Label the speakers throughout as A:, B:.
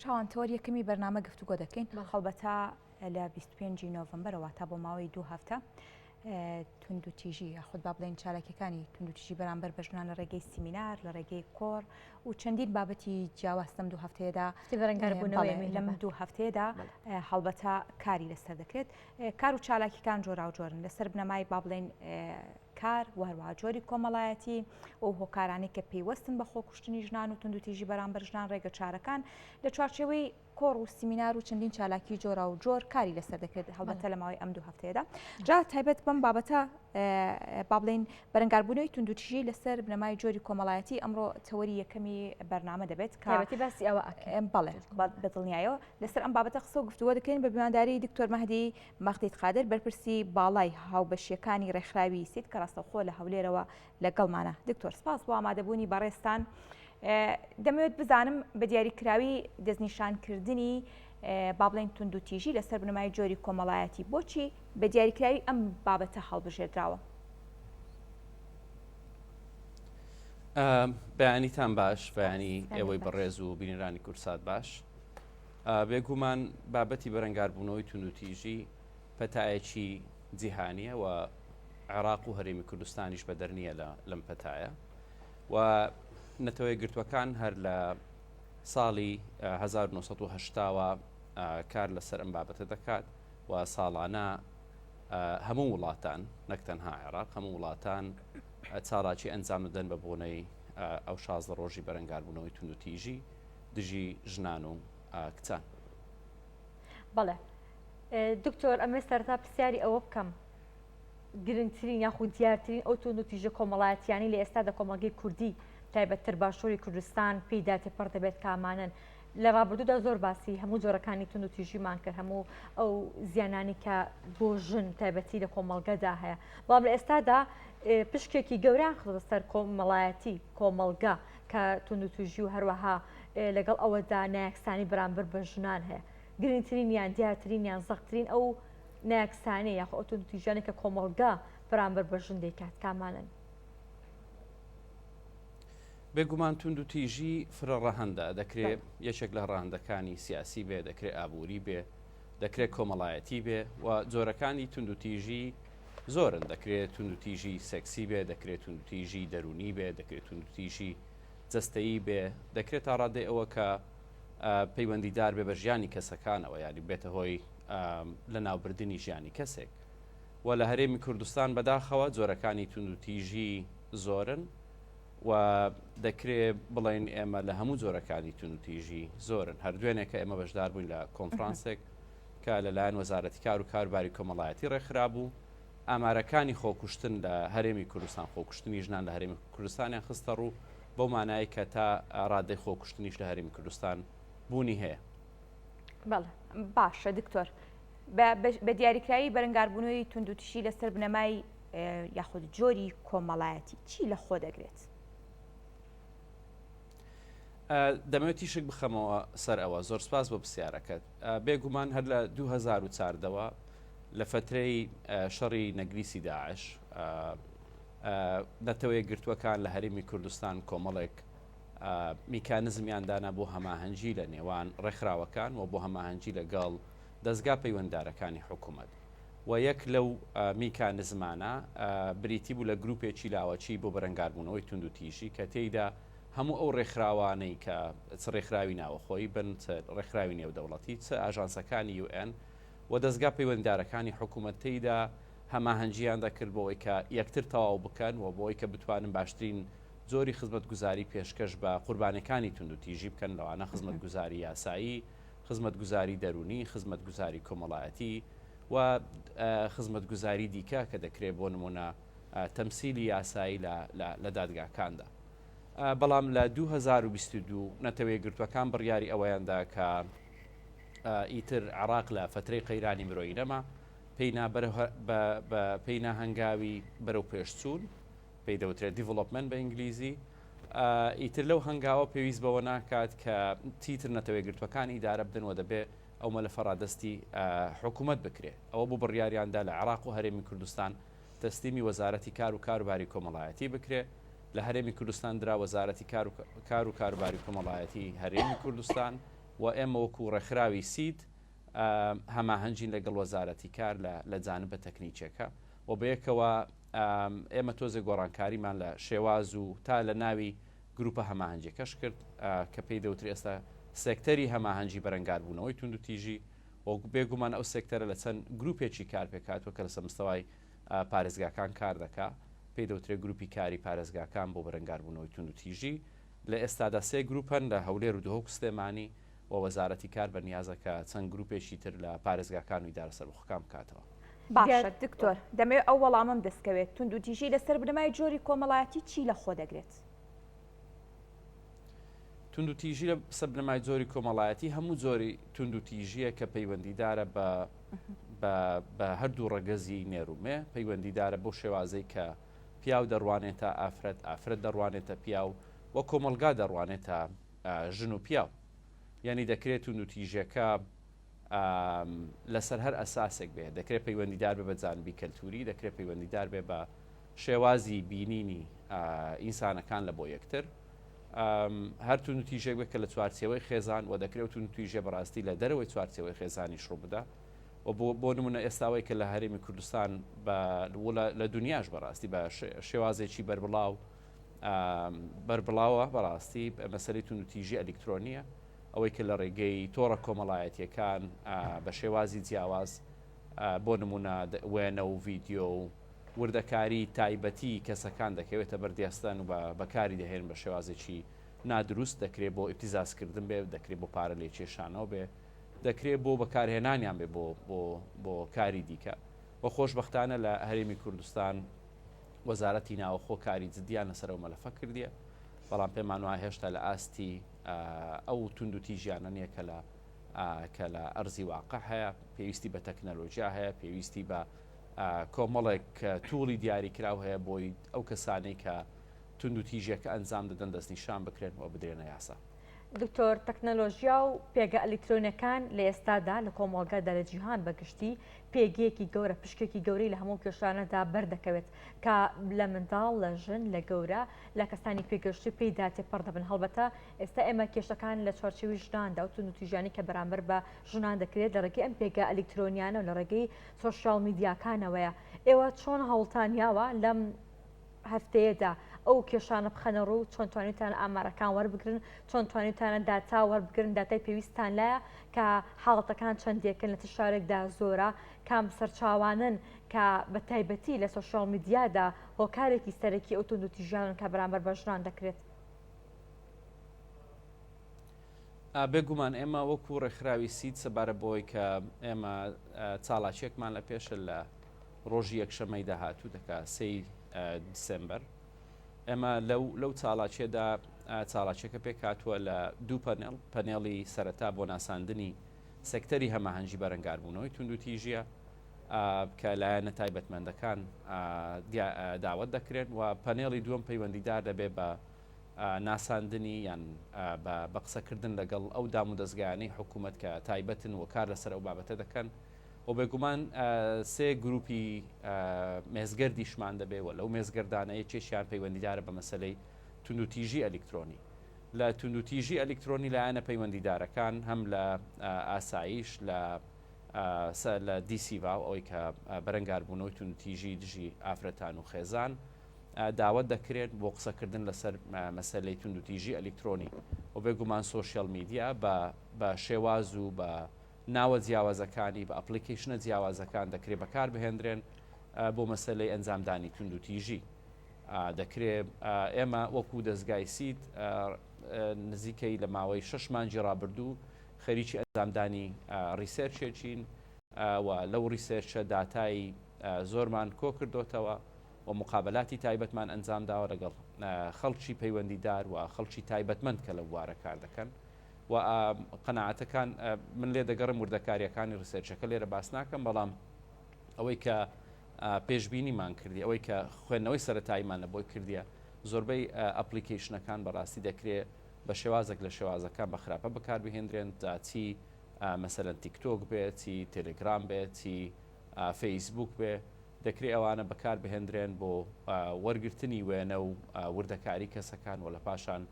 A: چاوان تەوەر یەکەمی بەرنامە گفتوگۆ دەکەین هەڵبەتە لە 25 نۆڤمبەرەوە تا بۆ ماوەی دوو هەفتە توندوتیژی یاخود با بڵێین چالاکیەکانی توندوتیژی بەرامبەر بە ژنان لە ڕێگەی سیمینار لە ڕێگەی کۆڕ و چەندین بابەتی جیاواز لەم دوو هەفتەیەدا لەم دوو هەفتەیەدا هەڵبەتە کاری لەسەر دەکرێت کار و چالاکیکان جۆراوجۆرن لەسەر بنەمای با بڵێن کار و هەروەها جۆری کۆمەڵایەتی و هۆکارانی کە پەیوەستن بە خۆکوشتنی ژنان و توندوتیژی بەرامبەر ژنان ڕێگە چارەکان لە چوارچێوەی کۆڕ و سیمینار و چەندین چالاکی جۆرا و جۆر کاری لەسەر دەکرێت هەڵبەتە لە ماوەی ئەم دوو هەفتەیەدا جا تایبەت بەم بابەتە با بڵێین بەرەنگاربوونەوەی توندوتیژی لەسەر بنەمای جۆری کۆمەڵایەتی ئەمڕۆ تەوەری یەکەمی بەرنامە دەبێت کە
B: باسی ئەوە
A: بەڵێ بە دڵنیایەوە لەسەر ئەم بابەتە قسە و گفتوگۆ دەکەین بە میوانداری دکتۆر مەهدی مەغدید قادر بەرپرسی باڵای هاوبەشیەکانی ڕێکخراوی سید کە ڕاستەوخۆ لە هەولێرەوە لەگەڵمانە دکتۆر سپاس بۆ ئامادەبوونی بەڕێزتان. دەمەوێت بزانم بە دیاریکراوی دەستنیشانکردنی با بڵێین توندوتیژی لەسەر بنەمای جۆری کۆمەڵایەتی بۆچی بە دیاریکراوی ئەم بابەتە هەڵبژێردراوە؟
C: بەیانیتان باش بەیانی ئێوەی بەڕێز و بینەرانی کوردسات باش بێگومان بابەتی بەرەنگاربوونەوەی توندوتیژی پەتایەکی جیهانیە و عێراق و هەرێمی کوردستانیش بەدەر نییە لە لەم پەتایە و نەتەوە یەکگرتووەکان هەر لە ساڵی 1970ەوە کار لەسەر ئەم بابەتە دەکات و ساڵانە هەموو وڵاتان نەک تەنها عێراق هەموو وڵاتان چالاکی ئەنجام دەدەن بە بۆنەی ئەو 16 ڕۆژی بەرەنگاربوونەوەی توندوتیژی دژی ژنان و کچان.
B: بەڵێ دکتۆر ئەمێ سەرتا پرسیاری ئەوە بکەم گرنگترین یاخود دیارترین ئەو توندوتیژە کۆمەڵایەتیانەی لە ئێستادا کۆمەڵگەی کوردی تایبەتتر باشووری کوردستان پێیدا تێپەڕ دەبێت کامانەن؟ لە ڕابردوودا زۆر باسی هەموو جۆرەکانی توندوتیژیمان کرد هەموو ئەو زیانانی کە بۆ ژن تایبەتی لە کۆمەڵگەدا هەیە بەڵام لە ئێستادا پشکێکی گەوریان خستە سەر کۆمەڵایەتی کۆمەڵگە کە توندوتیژی و هەروەها لەگەڵ ئەوەدا نایەکسانی بەرامبەر بە ژنان هەیە گرنگترین یان دیارترین یان زەقترین ئەو نایەکسانیە یاخۆ ئەو توندوتیژیانەی کە کۆمەڵگا بەرامبەر بە ژن دەیکات کامانەن؟
C: بێگومان توندوتیژی فرە ڕەهەندە، دەکرێ یەکێک لە ڕەهەندەکانی سیاسی بێ، دەکرێ ئابووری بێ، دەکرێ کۆمەڵایەتی بێ و جۆرەکانی توندوتیژی زۆرن، دەکرێ توندوتیژی سێکسی بێ، دەکرێ توندوتیژی دەروونی بێ، دەکرێ توندوتیژی جەستەیی بێ، دەکرێت تا ڕادەی ئەوە کە پەیوەندیدار بێ بە ژیانی کەسەکانەوە، یانی بێتە هۆی لەناوبردنی ژیانی کەسێک و لە هەرێمی کوردستان بەداخەوە جۆرەکانی توندوتیژی زۆرن و دەکرێ بڵێن ئێمە لە هەموو جۆرەکانی توندوتیژی زۆرن هەر دوێنێکە ئێمە بەشدار بووین لە کۆنفرانسێک کە لەلایەن وەزارەتی کار و کاروباری کۆمەڵایەتی ڕێکخرابوو ئامارەکانی خۆکوشتن لە هەرێمی کوردستان خۆکوشتنی ژنان لە هەرێمی کوردستانیان خستە ڕوو بەو مانایە کە تا ڕادەی خۆکوشتنیش لە هەرێمی کوردستان بوونی هەیە.
A: بەڵێ باشە دکتۆر بە دیاریکراوی بەرەنگاربوونەوەی توندوتیژی لەسەر بنەمای یاخود جۆری کۆمەڵایەتی چی لە خۆ دەگرێت؟
C: دەمەوێت تیشک بخەمەوە سەر ئەوە زۆر سپاس بۆ پرسیارەکەت بێگومان هەر لە 2014ەوە لە فترەی شەڕی نەگریسی داعش نەتەوەیە گرتووەکان لە هەرێمی کوردستان کۆمەڵێک میکانزمیان دانا بۆ هەماهەنگی لە نێوان ڕێکخراوەکان و بۆ هەماهەنگی لەگەڵ دەزگا پەیوەنددارەکانی حکوومەت و یەک لەو میکانزمانە بریتی بوو لە گروپێکی لاوەکی بۆ بەرەنگاربوونەوەی توندوتیژی کە تێیدا هەموو ئەو ڕێکخراوانەی کە چ ڕێکخراوی ناوەخۆیی بن چ ڕێکخراوی نێودەوڵەتی چ ئاژانسەکانی UN و دەزگا پەیوەندیدارەکانی حکوومەت تێیدا هەماهەنگییان دەکرد بۆ ئەوەی کە یەکتر تەواو بکەن و بۆ ئەوەی کە بتوانن باشترین جۆری خزمەتگوزاری پێشکەش بە قوربانیەکانی توندوتیژی بکەن، لەوانە خزمەتگوزاری یاسایی، خزمەتگوزاری دەروونی، خزمەتگوزاری کۆمەڵایەتی و خزمەتگوزاری دیکە کە دەکرێت بۆ نموونە تەمسیلی یاسایی لە دادگاکاندا. بەڵام لە 2022 نەتەوە یەکگرتووەکان بڕیاری ئەوەیان دا کە ئیتر عێراق لە فەترەی قەیرانی مرۆیی نەما، پێی نا هەنگاوی بەرەو پێشچوون، پێی دەوترێت development بە ئینگلیزی ئیتر لەو هەنگاوە پێویست بەوە ناکات کە چیتر نەتەوە یەکگرتووەکان ئیدارە بدەن و دەبێ ئەو مەلەفە ڕادەستی حکوومەت بکرێ ئەوە بۆ بڕیاریاندا لە عێراق و هەرێمی کوردستان تەسلیمی وەزارەتی کار و کاروباری کۆمەڵایەتی بکرێ لە هەرێمی کوردستان درا وەزارەتی کار و کار و کاروباری کۆمەڵایەتی هەرێمی کوردستان. و ئێمە وەکو ڕێکخراوی سید هەماهەنگین لەگەڵ وەزارەتی کار لە جانبە تەکنیکیەکە و بەیەکەوە ئێمە تۆزێ گۆڕانکاریمان لە شێواز و تا لە ناوی گروپە هەماهەنگیەکەش کرد کە پێی دەوترێ ئێستا سێکتەری هەماهەنگی بەرەنگاربوونەوەی توندوتیژی و بێگومان ئەو سێکتەرە لە چەند گروپێکی کار پێکهاتووە کە لەسەر مستەوای پارێزگاکان کار دەکا پێی دەوترێ گروپی کاری پارێزگاکان بۆ بەرەنگاربوونەوەی توندوتیژی لە ئێستادا سێ گروپ هەن لە هەولێر و دهۆک و سلێمانی و وەزارەتی کار بە نیازە کە چەند گروپێکی تر لە پارێزگاکان و ئیدارە سەربەخۆکان بکاتەوە.
A: باشە دکتۆر دەمەوێت ئەو وەڵامەم دەستکەوێت، توندوتیژی لەسەر بنەمای جۆری کۆمەڵایەتی چی لەخۆ دەگرێت؟
C: توندوتیژی لە سەر بنەمای جۆری کۆمەڵایەتی هەموو جۆری توندوتیژیە کە پەیوەندیدارە بە بە هەردوو ڕەگەزی نێر و مێ، پەیوەندیدارە بەو شێوازەی کە پیاو دەڕوانێتە ئافرەت، ئافرەت دەڕوانێتە پیاو و کۆمەڵگا دەڕوانێتە ژن و پیاو. یانی دەکرێت توندوتیژیەکە لەسەر هەر ئەساسێک بێ، دەکرێت پەیوەندیدار بێ بە جانبی کەلتوری، دەکرێت پەیوەندیدار بێ بە شێوازی بینینی ئینسانەکان لە بۆ یەکتر. هەر توندوتیژێک بێت کە لە چوارچێوەی خێزان و دەکرێت توندوتیژێ بەڕاستی لە دەرەوەی چوارچێوەی خێزانیش ڕوو بدا. و بۆ نمونە ئێستاوەی کە لە هەرێمی کوردستان لە دنیاش بەڕاستی بە شێوازێکی بەربڵاو بەربڵاوە بەڕاستی مەسەلەی توندوتیژی ئەلیکترۆنیە ئەوەی کە لە ڕێگەی تۆڕە کۆمەڵایەتیەکان بە شێوازی جیاواز بۆ نمونە وێنە و ڤیدیۆ و وردەکاری تایبەتی کەسەکان دەکەوێتە بەردەستیان و بەکاری دەهێن بە شێوازێکی نادروست دەکرێت بۆ ئیبتیزازکردن بێ دەکرێت بۆ پارە لێکێشانەوە بێ دەکرێت بۆ بەکارهێنانیان بێ بۆ بۆ بۆ کاری دیکە و خۆشبەختانە لە هەرێمی کوردستان وەزارەتی ناوەخۆ کاری جدیان لەسەر ئەو مەلەفە کردیە، بەڵام پێمان وایە هێشتا لە ئاستی ئەو توندوتیژیانە نییە کە لە کە لە ئەرزی واقع هەیە، پێویستی بە تەکنەلۆژیا هەیە، پێویستی بە کۆمەڵێک توڵی دیاریکراو هەیە بۆی ئەو کەسانەی کە توندوتیژیەکە ئەنجام دەدەن دەستنیشان بکرێن و بدرێنە یاسا.
B: دکتۆر تەکنەلۆژیا و پێگە ئەلیکترۆنیەکان لە ئێستادا لە کۆمەڵگادا لە جیهان بە گشتی پێگەیەکی گەورە پشکێکی گەورەی لە هەموو کێشانەدا بەردەکەوێت کە لە منداڵ لە ژن لە گەورە لە کەسانی پێگەشتوو پێیدا تێپەڕ دەبن هەڵبەتە ئێستا ئێمە کێشەکان لە چوارچێوەی ژناندا و توندوتیژیانی کە بەرامبەر بە ژنان دەکرێت لە ڕێگەی ئەم پێگە ئەلیکترۆنیانە و لە ڕێگەی سۆشیال میدیاکانەوەیە ئێوە چۆن هەوڵتان یاوە لەم هەفتەیەدا ئەو کێشانە بخەنە ڕوو، چۆن توانیوتانە ئامارەکان وەربگرن، چۆن توانیوتانە داتا وەربگرن، داتای پێویستتان لایە کە حاڵەتەکان چەندێکن، لە چ شارێکدا زۆرە، کام سەرچاوانەن کە بە تایبەتی لە سۆشیال میدیادا هۆکارێکی سەرەکی ئەو توندوتیژیانەن کە بەرامبەر بە ژنان دەکرێت؟
C: بێگومان ئێمە وەکو ڕێکخراوی سید سەبارە بۆی کە ئێمە چالاکیەکمان لە پێشە لە ڕۆژی یەکشەممەی داهاتوو دەکا سێی دیسێمبەر ئێمە لەو لەو چالاکیەدا چالاکیەکە پێکهاتووە لە دوو پەنێڵ پەنێڵی سەرەتا بۆ ناساندنی سێکتەری هەماهەنگی بەرەنگاربوونەوەی توندوتیژیە کە لایەنە تایبەتمەندەکان داوت دەکرێن و پەنێڵی دووەم پەیوەندیدار دەبێت بە ناساندنی یان بە قسەکردن لەگەڵ ئەو دام و دەستگایانەی حکوومەت کە تایبەتن و کار لەسەر ئەو بابەتە دەکەن و بێگومان سێ گروپی مێزگردیشمان دەبێ و لەو مێزگردانە یەکێکیان پەیوەندیدارە بە مەسەلەی توندوتیژی ئەلیکترۆنی. لە توندوتیژی ئەلیکترۆنی لایەنە پەیوەندیدارەکان هەم لە ئاسایش لە لە دیسیڤاو ئەوەی کە بەرەنگاربوونەوەی توندوتیژی دژی ئافرەتان و خێزان داوەت دەکرێن بۆ قسەکردن لەسەر مەسەلەی توندوتیژی ئەلیکترۆنی و بێگومان سۆشیال میدیا بە بە شێواز و بە ناوە جیاوازەکانی بە ئەپڵیکەیشنە جیاوازەکان دەکرێ بەکار بهێندرێن بۆ مەسەلەی ئەنجامدانی توندوتیژی. دەکرێ ئێمە وەکو دەزگای سید نزیکەی لە ماوەی شەش مانگی ڕابردوو خەریکی ئەنجامدانی research ێکین و لەو research ە داتای زۆرمان کۆ کردۆتەوە و مقابلاتی تایبەتمان ئەنجام داوە لەگەڵ خەڵکی پەیوەندیدار و خەڵکی تایبەتمەند کە لەو بوارە کار دەکەن. و قەناعەتەکان من لێ دەگەڕم وردەکاریەکانی research ەکە لێرە باس ناکەم بەڵام ئەوەی کە پێشبینیمان کردی ئەوەی کە خوێندنەوەی سەتاییمان لە بۆی کردیە زۆربەی ئەپلیکیشنەکان بەڕاستی دەکرێت بە شێوازێک لە شێوازەکان بە خراپە بەکاربهێنرێن تا چی مەسەلەن تیکتۆک بێت چی تەلگرام بێت چی فەیسبوک بێ دەکرێت ئەوانە بەکاربهێندرێن بۆ وەرگرتنی وێنە و وردەکاری کەسەکان و لە پاشان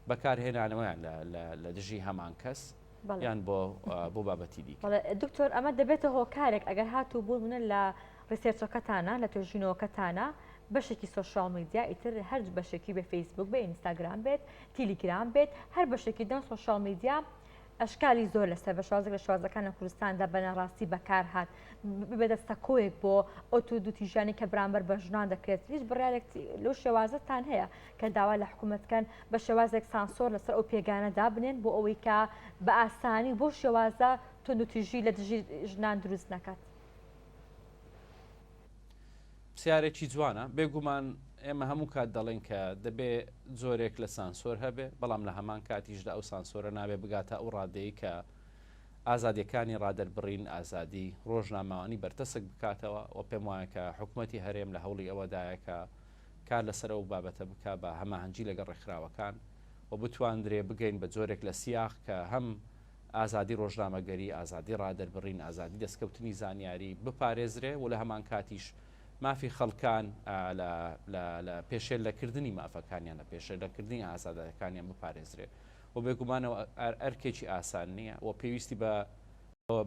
C: بەکارهێنانەوەیان لە دژی هەمان کەس. یان بۆ بۆ بابەتی دیکە.
B: بەڵێ دکتۆر ئەمە دەبێتە هۆکارێک ئەگەر هاتوو بۆ نمونە لە research ەکەتانە لە توێژینەوەکەتانە بەشێکی social media ئیتر هەر بەشێکی بێ فەیسبوک بێ ئینستاگرام بێت تیلیگرام بێت هەر بەشێکی دەم social media ئەشکالی زۆر لەسەر بە شێوازێک لە شێوازەکان لە کوردستاندا بە ناڕاستی بەکار هات ببێتە سەکۆیەک بۆ ئەو توندوتیژیانەی کە بەرامبەر بە ژنان دەکرێت هیچ بڕیارێک لەو شێوازەتان هەیە کە داوا لە حکوومەت بکەن بە شێوازێک سانسۆر لەسەر ئەو پێگانە دابنێن بۆ ئەوەی کە بە ئاسانی بۆ شێوازە توندوتیژی لە دژی ژنان دروست نەکات؟
C: پرسیارێکی جوانە بێگومان ئێمە هەموو کات دەڵێن کە دەبێ جۆرێک لە سانسۆر هەبێ بەڵام لە هەمان کاتیشدا ئەو سانسۆرە نابێ بگاتە ئەو ڕادەیە کە ئازادیەکانی ڕادەربڕین ئازادی ڕۆژنامەوانی بەرتەسک بکاتەوە و پێم وایە کە حکوومەتی هەرێم لە هەوڵی ئەوەدایە کە کار لەسەر ئەو بابەتە بکا بە هەماهەنگی لەگەڵ ڕێکخراوەکان و بتواندرێ بگەین بە جۆرێک لە سیاق کە هەم ئازادی ڕۆژنامەگەری، ئازادی ڕادەربڕین، ئازادی دەستکەوتنی زانیاری بپارێزرێ و لە هەمانکاتیش مافی خەڵکان لە پێشێلنەکردنی مافەکانیان، لە پێشێلنەکردنی ئازادەکانیان بپارێزرێ و بێگومانەوە ئەرکێکی ئاسان نییە و پێویستی بە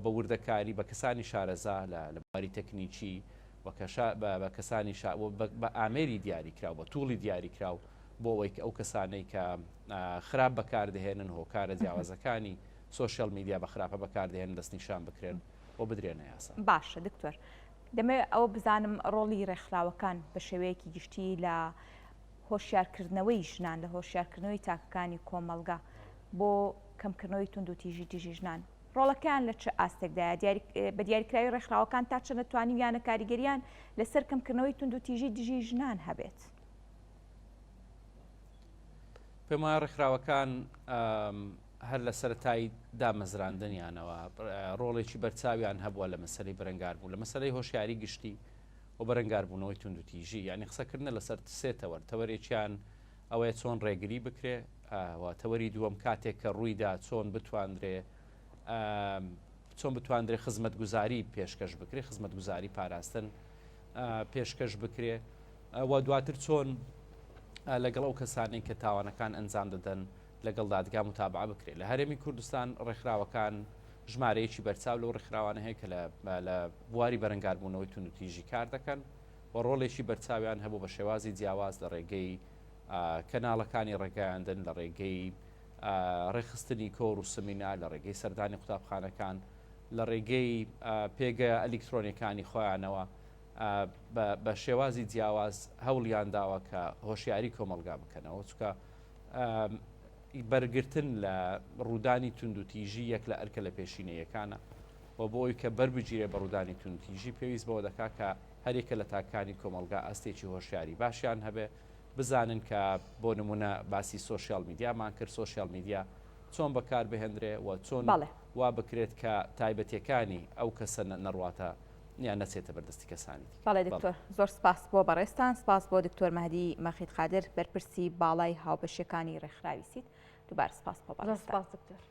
C: بە وردەکاری بە کەسانی شارەزا لە لە بواری تەکنیکی و کەشا بە کەسانی شا بە ئامێری دیاریکراو بە tool ی دیاریکراو بۆ ئەوەی کە ئەو کەسانەی کە خراپ بەکاردەهێنن هۆکارە جیاوازەکانی social media بە خراپە بەکاردەهێنن دەستنیشان بکرێن و بدرێنە یاسا.
A: باشە دکتۆر دەمەوێت ئەوە بزانم ڕۆڵی ڕێکخراوەکان بە شێوەیەکی گشتی لە هۆشیارکردنەوەی ژنان لە هۆشیارکردنەوەی تاکەکانی کۆمەڵگە بۆ کەمکردنەوەی توندوتیژی دژی ژنان ڕۆڵەکەیان لە چ ئاستێکدایە بە دیاریکراوی ڕێکخراوەکان تا چەندە توانیویانە کاریگەریان لەسەر کەمکردنەوەی توندوتیژی دژی ژنان هەبێت؟
C: پێم وایە ڕێکخراوەکان هەر لە سەرەتای دامەزراندنیانەوە ڕۆڵێکی بەرچاویان هەبووە لە مەسەلەی بەرەنگاربوون لە مەسەلەی هۆشیاری گشتی و بەرەنگاربوونەوەی توندوتیژی یعنی قسەکردنە لەسەر سێ تەوەر تەوەرێکیان ئەوەیە چۆن ڕێگری بکرێ و تەوەری دووەم کاتێک کە ڕوویدا چۆن بتواندرێ چۆن بتواندرێ خزمەتگوزاری پێشکەش بکرێ خزمەتگوزاری پاراستن پێشکەش بکرێ و دواتر چۆن لەگەڵ ئەو کەسانەی کە تاوانەکان ئەنجام دەدەن لەگەڵ دادگا متابعە بکرێت لە هەرێمی کوردستان ڕێکخراوەکان ژمارەیەکی بەرچاو لەو ڕێکخراوانە هەیە کە لە بواری بەرەنگاربوونەوەی توندوتیژی کار دەکەن و ڕۆڵێکی بەرچاویان هەبوو بە شێوازی جیاواز لە ڕێگەی کەناڵەکانی ڕێگەیاندن لە ڕێگەی ڕێکخستنی کۆڕ و سمینار لە ڕێگەی سەردانی قوتابخانەکان لە ڕێگەی پێگە ئەلیکترۆنیەکانی خۆیانەوە بە شێوازی جیاواز هەوڵیان داوە کە هۆشیاری کۆمەڵگا بکەنەوە چکە بەرگرتن لە ڕوودانی توندوتیژی یەک لە ئەرکە لە پێشینەیەکانە و بۆ ئەوی کە بەر بگیرێ بە ڕوودانی توندتیژی پێویست بەوە دەکات کە هەرێکە لە تاکانی کۆمەڵگا ئاستێکی هۆشیاری باشیان هەبێ بزانن کە بۆ نمونە باسی social media مان کرد social media چۆن بەکار بهێندرێ و چۆن وا بکرێت کە تایبەتیەکانی ئەو کەسە نەڕواتە یان نەچێتە بەردەستی کەسانی دیکە.
A: بەڵێ دکتۆر زۆر سپاس بۆ بەڕێزتان، سپاس بۆ دکتۆر مەهدی مەخید قادر بەرپرسی باڵای هاوبەشیەکانی ڕێکخراوی سید، دووبارە سپاس بۆ
B: بەڕێزتان. زۆر سپاس دکتۆر.